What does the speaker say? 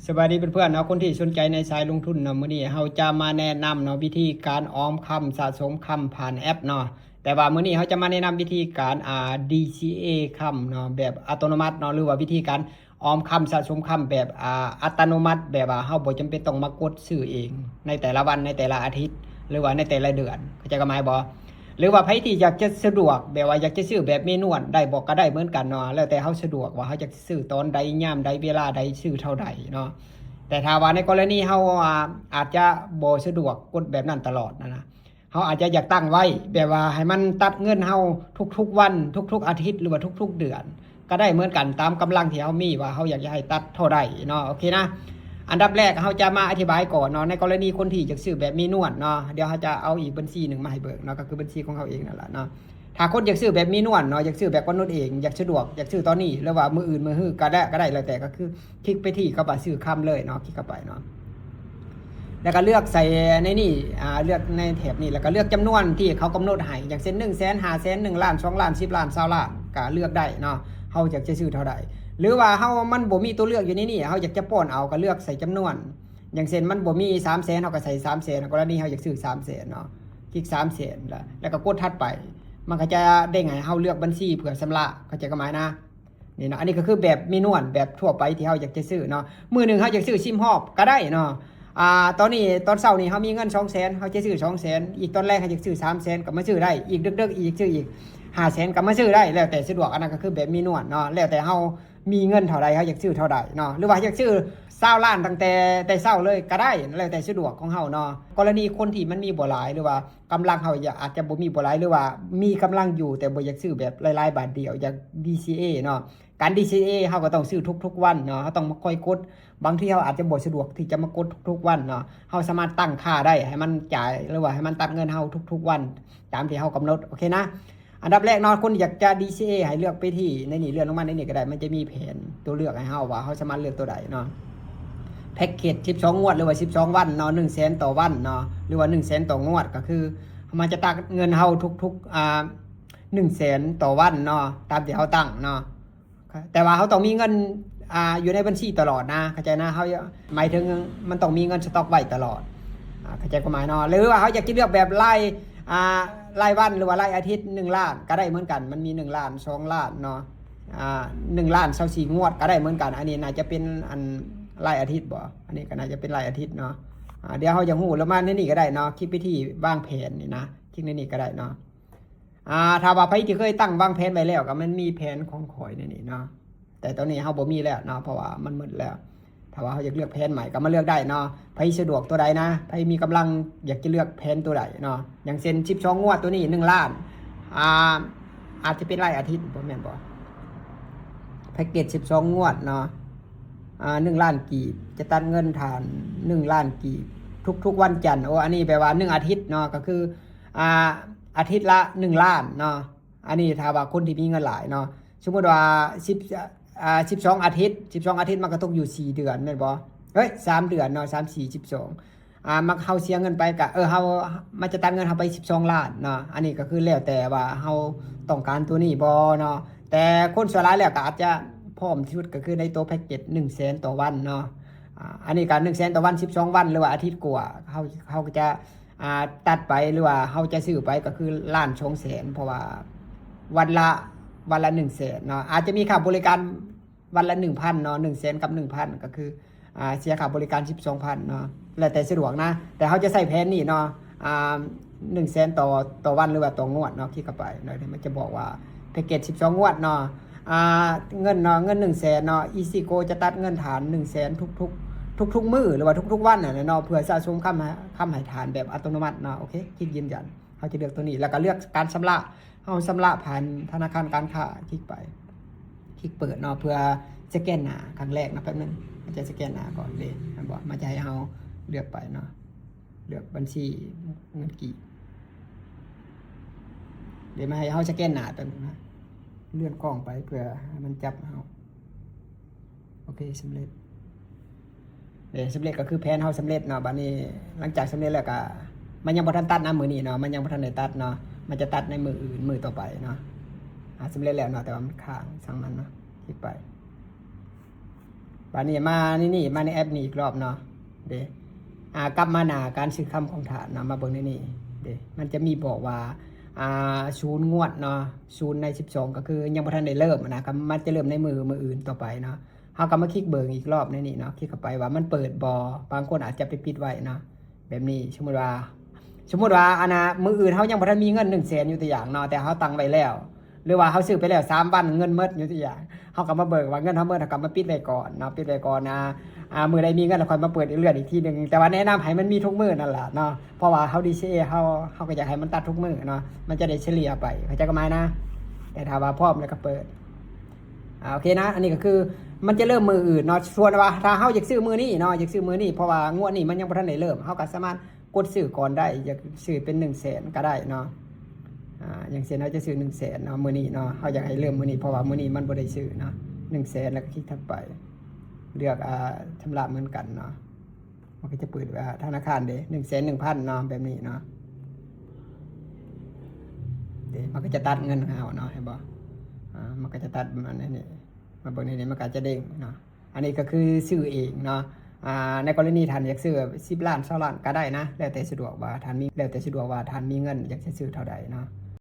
ສະບາຍດີເພື່ອນໆເນາະ ຄົນທີ່ສົນໃຈໃນສາຍລົງທຶນເນາະ. ມື້ນີ້ເຮົາຈະມາແນະນຳເນາະ ວິທີການອອມຄຳ ສະສົມຄຳຜ່ານແອັບເນາະ. ແຕ່ວ່າມື້ນີ້ເຮົາຈະມາແນະນຳວິທີການ ອ່າ ດີຊີເອ ຄຳເນາະ ແບບອັດຕະໂນມັດເນາະ ຫຼືວ່າວິທີການອອມຄຳ ສະສົມຄຳແບບ ອ່າ ອັດຕະໂນມັດ ແບບວ່າເຮົາບໍ່ຈຳເປັນຕ້ອງມາກົດຊື້ເອງ ໃນແຕ່ລະວັນ ໃນແຕ່ລະອາທິດ ຫຼືວ່າໃນແຕ່ລະເດືອນ ເຂົ້າໃຈຄວາມໝາຍບໍ່? ຫຼືວ່າໃຜທີ່ຢາກຈະສະດວກ ແບບວ່າຢາກຈະຊື້ແບບເມນວນໄດ້ບໍ່ ກໍໄດ້ເໝືອນກັນເນາະ ແລ້ວແຕ່ເຮົາສະດວກວ່າເຮົາຢາກ ຊື້ຕອນໃດ ຍາມໃດ ເວລາໃດ ຊື້ເທົ່າໃດເນາະ. ແຕ່ຖ້າວ່າໃນກໍລະນີເຮົາ ອາ ອາດຈະບໍ່ສະດວກກົດແບບນັ້ນຕະຫຼອດນະ ເຮົາອາດຈະຢາກຕັ້ງໄວ້ແບບວ່າໃຫ້ມັນຕັດເງິນເຮົາທຸກໆວັນ ທຸກໆອາທິດ ຫຼືວ່າທຸກໆເດືອນ ກໍໄດ້ເໝືອນກັນ ຕາມກຳລັງທີ່ເຮົາມີວ່າເຮົາຢາກຈະໃຫ້ຕັດເທົ່າໃດເນາະ. ໂອເຄນະ ອັນດັບແລກເຮົາຈະມາອະທິບາຍກ່ອນເນາະ ໃນກໍລະນີຄົນທີ່ຢາກຊື້ແບບເມນວນເນາະ ດຽວເຮົາຈະເອົາອີກບັນຊີໜຶ່ງມາໃຫ້ເບິ່ງເນາະ ກໍຄືບັນຊີຂອງເຮົາເອງນັ້ນລະເນາະ. ຖ້າຄົນຢາກຊື້ແບບເມນວນເນາະ ຢາກຊື້ແບບກຳນົດເອງ ຢາກສະດວກ ຢາກຊື້ຕອນນີ້ ຫຼືວ່າມື້ອື່ນ ມື້ຮື ກໍໄດ້ ກໍໄດ້ ແລ້ວແຕ່ ກໍຄືຄລິກໄປທີ່ຄຳວ່າຊື້ຄຳເລີຍເນາະ ຄລິກເຂົ້າໄປເນາະ ແລ້ວກໍເລືອກໃສ່ໃນນີ້ ອາ ເລືອກໃນແຖບນີ້ ແລ້ວກໍເລືອກຈຳນວນທີ່ເຂົາກຳນົດໃຫ້ ຢ່າງເຊັ່ນ ໜຶ່ງແສນ ຫ້າແສນ ໜຶ່ງລ້ານ ສອງລ້ານ ສິບລ້ານ ຊາວລ້ານ ກໍເລືອກໄດ້ເນາະ ເຮົາຢາກຈະຊື້ເທົ່າໃດ ຫຼືວ່າເຮົາ ມັນບໍ່ມີຕົວເລືອກຢູ່ໃນນີ້ ເຮົາຢາກຈະປ້ອນເອົາ ກໍເລືອກໃສ່ຈຳນວນ ຢ່າງເຊັ່ນ ມັນບໍ່ມີສາມແສນ ເຮົາກໍໃສ່ສາມແສນ ກໍລະນີເຮົາຢາກຊື້ສາມແສນເນາະ ຄລິກສາມແສນ ແລ້ວ ແລ້ວກໍກົດຖັດໄປ ມັນກໍຈະເດ້ງໃຫ້ເຮົາເລືອກບັນຊີເພື່ອຊຳລະ ເຂົ້າໃຈຄວາມໝາຍນະ ນີ້ເນາະ. ອັນນີ້ກໍຄືແບບເມນວນ ແບບທົ່ວໄປທີ່ເຮົາຢາກຈະຊື້ເນາະ ມື້ໜຶ່ງເຮົາຢາກຊື້ສິບຮອບກໍໄດ້ເນາະ. ອາ ຕອນນີ້ ຕອນເຊົ້ານີ້ເຮົາມີເງິນສອງແສນ ເຮົາຈະຊື້ສອງແສນ ອີກຕອນແລງເຮົາຢາກຊື້ສາມແສນ ກໍມາຊື້ໄດ້ ອີກເດິກໆ ອີກຊື້ອີກຫ້າແສນ ກໍມາຊື້ໄດ້ ແລ້ວແຕ່ສະດວກ. ອັນນັ້ນກໍຄືແບບເມນວນເນາະ ແລ້ວແຕ່ເຮົາ ມີເງິນເທົ່າໃດ ເຮົາຢາກຊື້ເທົ່າໃດເນາະ ຫຼືວ່າຢາກຊື້ຊາວລ້ານຕັ້ງແຕ່ ແຕ່ເຊົ້າເລີຍກໍໄດ້ ແລ້ວແຕ່ສະດວກຂອງເຮົາເນາະ. ກໍລະນີຄົນທີ່ມັນມີບໍ່ຫຼາຍ ຫຼືວ່າກຳລັງເຮົາຢາກ ອາດຈະບໍ່ມີບໍ່ຫຼາຍ ຫຼືວ່າມີກຳລັງຢູ່ ແຕ່ບໍ່ຢາກຊື້ແບບຫຼາຍໆບາດດຽວ ຢາກ ດີຊີເອ ເນາະ. ການ ດີຊີເອ ເຮົາກໍຕ້ອງຊື້ທຸກໆວັນເນາະ ເຮົາຕ້ອງມາຄອຍກົດ ບາງທີເຮົາອາດຈະບໍ່ສະດວກທີ່ຈະມາກົດທຸກໆວັນເນາະ ເຮົາສາມາດຕັ້ງຄ່າໄດ້ໃຫ້ມັນຈ່າຍ ຫຼືວ່າໃຫ້ມັນຕັດເງິນເຮົາທຸກໆວັນ ຕາມທີ່ເຮົາກຳນົດ ໂອເຄນະ. ອັນດັບແລກເນາະ ຄົນທີ່ຢາກຈະ ດີຊີເອ ໃຫ້ເລືອກໄປທີ່ໃນນີ້ ເລື່ອນລົງມາໃນນີ້ກໍໄດ້ ມັນຈະມີແຜນຕົວເລືອກໃຫ້ເຮົາວ່າເຮົາສາມາດເລືອກຕົວໃດເນາະ. ແພັກເກດສິບສອງງວດ ຫຼືວ່າສິບສອງວັນເນາະ ໜຶ່ງແສນຕໍ່ວັນເນາະ ຫຼືວ່າໜຶ່ງແສນຕໍ່ງວດ ກໍຄືມັນຈະຕັດເງິນເຮົາທຸກໆ ອາ ໜຶ່ງແສນຕໍ່ວັນເນາະ ຕາມທີ່ເຮົາຕັ້ງເນາະ. ແຕ່ວ່າເຮົາຕ້ອງມີເງິນ ອ່າ ຢູ່ໃນບັນຊີຕະຫຼອດນະ ເຂົ້າໃຈນະ ເຮົາ ໝາຍເຖິງມັນຕ້ອງມີເງິນສະຕັອກໄວ້ຕະຫຼອດ ອ່າ ເຂົ້າໃຈຄວາມໝາຍເນາະ. ຫຼືວ່າເຮົາຢາກຈະເລືອກແບບລາຍ ອ່າ ລາຍວັນ ຫຼືວ່າລາຍອາທິດ ໜຶ່ງລ້ານກໍໄດ້ເໝືອນກັນ ມັນມີໜຶ່ງລ້ານ ສອງລ້ານເນາະ ອ່າ ໜຶ່ງລ້ານຊາວສີ່ງວດກໍໄດ້ເໝືອນກັນ. ອັນນີ້ໜ້າຈະເປັນອັນລາຍອາທິດບໍ? ອັນນີ້ກໍໜ້າຈະເປັນລາຍອາທິດເນາະ. ອ່າ ດຽວເຮົາຢາກຮູ້ ແລ້ວມາໃນນີ້ກໍໄດ້ເນາະ ຄລິກໄປທີ່ວາງແຜນນີ້ນະ ຄລິກໃນນີ້ກໍໄດ້ເນາະ. ອ່າ ຖ້າວ່າໃຜທີ່ເຄີຍຕັ້ງວາງແຜນໄວ້ແລ້ວ ກໍມັນມີແຜນຂອງຂ້ອຍໃນນີ້ເນາະ ແຕ່ຕອນນີ້ເຮົາບໍ່ມີແລ້ວເນາະ ເພາະວ່າມັນໝົດແລ້ວ. ຖ້າວ່າເຮົາຢາກເລືອກແຜນໃໝ່ ກໍມາເລືອກໄດ້ເນາະ ໃຜສະດວກຕົວໃດນະ ໃຜມີກຳລັງຢາກຈະເລືອກແຜນຕົວໃດເນາະ. ຢ່າງເຊັ່ນ ສິບສອງງວດ ຕົວນີ້ໜຶ່ງລ້ານ ອ່າ ອາດຈະເປັນລາຍອາທິດບໍ່ ແມ່ນບໍ່? ແພັກເກດສິບສອງງວດເນາະ ອ່າ ໜຶ່ງລ້ານກີບ ຈະຕັດເງິນທ່ານໜຶ່ງລ້ານກີບທຸກໆວັນຈັນ. ໂອ້ ອັນນີ້ແປວ່າໜຶ່ງອາທິດເນາະ ກໍຄື ອ່າ ອາທິດລະໜຶ່ງລ້ານເນາະ. ອັນນີ້ຖ້າວ່າຄົນທີ່ມີເງິນຫຼາຍເນາະ ສົມມຸດວ່າສິບ ອ່າ ສິບສອງອາທິດ ສິບສອງອາທິດມັນກໍຕົກຢູ່ສີ່ເດືອນແມ່ນບໍ່? ເອີຍ ສາມເດືອນເນາະ ສາມ ສີ່ ສິບສອງ ອ່າ ມັນ ເຮົາເສຍເງິນໄປກະ ເອີ ເຮົາ ມັນຈະຕັດເງິນເຮົາໄປສິບສອງລ້ານເນາະ. ອັນນີ້ກໍຄືແລ້ວແຕ່ວ່າເຮົາຕ້ອງການຕົວນີ້ບໍ່ເນາະ. ແຕ່ຄົນສ່ວນຫຼາຍແລ້ວກໍອາດຈະພ້ອມທີ່ສຸດກໍຄືໃນໂຕແພັກເກັດໜຶ່ງແສນຕໍ່ວັນເນາະ. ອ່າ ອັນນີ້ກໍໜຶ່ງແສນຕໍ່ວັນ ສິບສອງວັນ ຫຼືວ່າອາທິດກວ່າ ເຮົາ ເຮົາກໍຈະ ອ່າ ຕັດໄປ ຫຼືວ່າເຮົາຈະຊື້ໄປກໍຄືລ້ານສອງແສນ ເພາະວ່າວັນລະ ວັນລະໜຶ່ງແສນເນາະ. ອາດຈະມີຄ່າບໍລິການວັນລະໜຶ່ງພັນເນາະ ໜຶ່ງແສນກັບໜຶ່ງພັນ ກໍຄື ອ່າ ເສຍຄ່າບໍລິການສິບສອງພັນເນາະ ແລ້ວແຕ່ສະດວກນະ. ແຕ່ເຮົາຈະໃຊ້ແຜນນີ້ເນາະ ອ່າ ໜຶ່ງແສນຕໍ່ ຕໍ່ວັນ ຫຼືວ່າຕໍ່ງວດເນາະ. ຄລິກເຂົ້າໄປເນາະ ມັນຈະບອກວ່າແພັກເກັດສິບສອງງວດເນາະ ອ່າ ເງິນເນາະ ເງິນໜຶ່ງແສນເນາະ ອີຊີໂກຈະຕັດເງິນທ່ານໜຶ່ງແສນທຸກໆ ທຸກໆມື້ ຫຼືວ່າທຸກໆວັນຫັ້ນແຫຼະເນາະ ເພື່ອສະສົມຄຳ ຄຳໃຫ້ທ່ານແບບອັດຕະໂນມັດເນາະ. ໂອເຄ ຄລິກຢືນຢັນ ເຮົາຈະເລືອກຕົວນີ້ ແລ້ວກໍເລືອກການຊຳລະ ເຮົາຊຳລະຜ່ານທະນາຄານການຄ້າ ຄລິກໄປ ຄລິກເປີດເນາະ ເພື່ອສະແກນໜ້າຄັ້ງແລກເນາະ. ແປັບໜຶ່ງ ມັນຈະສະແກນໜ້າກ່ອນເດ້ ແມ່ນບໍ່? ມັນຈະໃຫ້ເຮົາເລືອກໄປເນາະ ເລືອກບັນຊີເງິນກີບ ດຽວມາໃຫ້ເຮົາສະແກນໜ້າແປັບໜຶ່ງນະ ເລື່ອນກ້ອງໄປເພື່ອໃຫ້ມັນຈັບເຮົາ. ໂອເຄ ສຳເລັດ ເອີ ສຳເລັດກໍຄືແຜນເຮົາສຳເລັດເນາະ. ບາດນີ້ຫຼັງຈາກສຳເລັດແລ້ວກໍ ມັນຍັງບໍ່ທັນຕັດນະ ມື້ນີ້ເນາະ ມັນຍັງບໍ່ທັນໄດ້ຕັດເນາະ ມັນຈະຕັດໃນມື້ອື່ນ ມື້ຕໍ່ໄປເນາະ. ອາ ສຳເລັດແລ້ວເນາະ ແຕ່ວ່າມັນຄ້າງ ຊ່າງມັນເນາະ ຄລິກໄປ. ບາດນີ້ມາໃນນີ້ ມາໃນແອັບນີ້ອີກລອບເນາະ ເດ້ ອ່າ ກັບມາໜ້າການຊື້ຄຳຂອງທ່ານເນາະ ມາເບິ່ງໃນນີ້ ເດ້ ມັນຈະມີບອກວ່າ ອ່າ ສູນງວດເນາະ ສູນໃນສິບສອງ ກໍຄືຍັງບໍ່ທັນໄດ້ເລີ່ມນະ ກໍມັນຈະເລີ່ມໃນມື້ ມື້ອື່ນຕໍ່ໄປເນາະ. ເຮົາກໍມາຄລິກເບິ່ງອີກລອບໃນນີ້ເນາະ ຄລິກເຂົ້າໄປວ່າມັນເປີດບໍ່ ບາງຄົນອາດຈະໄປປິດໄວ້ເນາະ ແບບນີ້. ສົມມຸດວ່າ ສົມມຸດວ່າ ອັນນ່າ ມື້ອື່ນເຮົາຍັງບໍ່ທັນມີເງິນໜຶ່ງແສນ ຍົກຕົວຢ່າງເນາະ ແຕ່ເຮົາຕັ້ງໄວ້ແລ້ວ ຫຼືວ່າເຮົາຊື້ໄປແລ້ວສາມວັນ ເງິນໝົດ ຍົກຕົວຢ່າງ ເຮົາກໍມາເບິ່ງວ່າເງິນເຮົາໝົດ ເຮົາກໍມາປິດໄວ້ກ່ອນເນາະ ປິດໄວ້ກ່ອນນະ. ອ່າ ມື້ໃດມີເງິນແລ້ວຄ່ອຍມາເປີດເລື່ອນອີກທີໜຶ່ງ ແຕ່ວ່າແນະນຳໃຫ້ມັນມີທຸກມື້ນັ້ນລະເນາະ ເພາະວ່າເຮົາ DCA ເຮົາ ເຮົາກໍຢາກໃຫ້ມັນຕັດທຸກມື້ເນາະ ມັນຈະໄດ້ສະເລ່ຍໄປ ເຂົ້າໃຈຄວາມໝາຍນະ. ແຕ່ຖ້າວ່າພ້ອມແລ້ວກໍເປີດ ອ່າ ໂອເຄນະ ອັນນີ້ກໍຄືມັນຈະເລີ່ມມື້ອື່ນເນາະ. ສ່ວນວ່າຖ້າເຮົາຢາກຊື້ມື້ນີ້ເນາະ ຢາກຊື້ມື້ນີ້ ເພາະວ່າງວດນີ້ມັນຍັງບໍ່ທັນໄດ້ເລີ່ມ ເຮົາກໍສາມາດກົດຊື້ກ່ອນໄດ້ ຢາກຊື້ເປັນໜຶ່ງແສນກໍໄດ້ເນາະ. ອ່າ ຢ່າງເຊັ່ນເຮົາຈະຊື້ໜຶ່ງແສນເນາະ ມື້ນີ້ເນາະ ເຮົາຢາກໃຫ້ເລີ່ມມື້ນີ້ ເພາະວ່າມື້ນີ້ມັນບໍ່ໄດ້ຊື້ເນາະ ໜຶ່ງແສນ ແລ້ວກໍຄລິກຖັດໄປ ເລືອກ ອ່າ ຊຳລະເໝືອນກັນເນາະ. ມັນກໍຈະເປີດວ່າທະນາຄານເດ້ ໜຶ່ງແສນໜຶ່ງພັນເນາະ ແບບນີ້ເນາະ ເດ້ ມັນກໍຈະຕັດເງິນເຮົາເນາະ ເຫັນບໍ່? ອ່າ ມັນກໍຈະຕັດປະມານນີ້ ມາເບິ່ງໃນນີ້ ມັນກໍຈະເດ້ງເນາະ. ອັນນີ້ກໍຄືຊື້ເອງເນາະ ອ່າ ໃນກໍລະນີທ່ານຢາກຊື້ສິບລ້ານ ຊາວລ້ານກໍໄດ້ນະ ແລ້ວແຕ່ສະດວກວ່າທ່ານມີ ແລ້ວແຕ່ສະດວກວ່າທ່ານມີເງິນຢາກຈະຊື້ເທົ່າໃດເນາະ.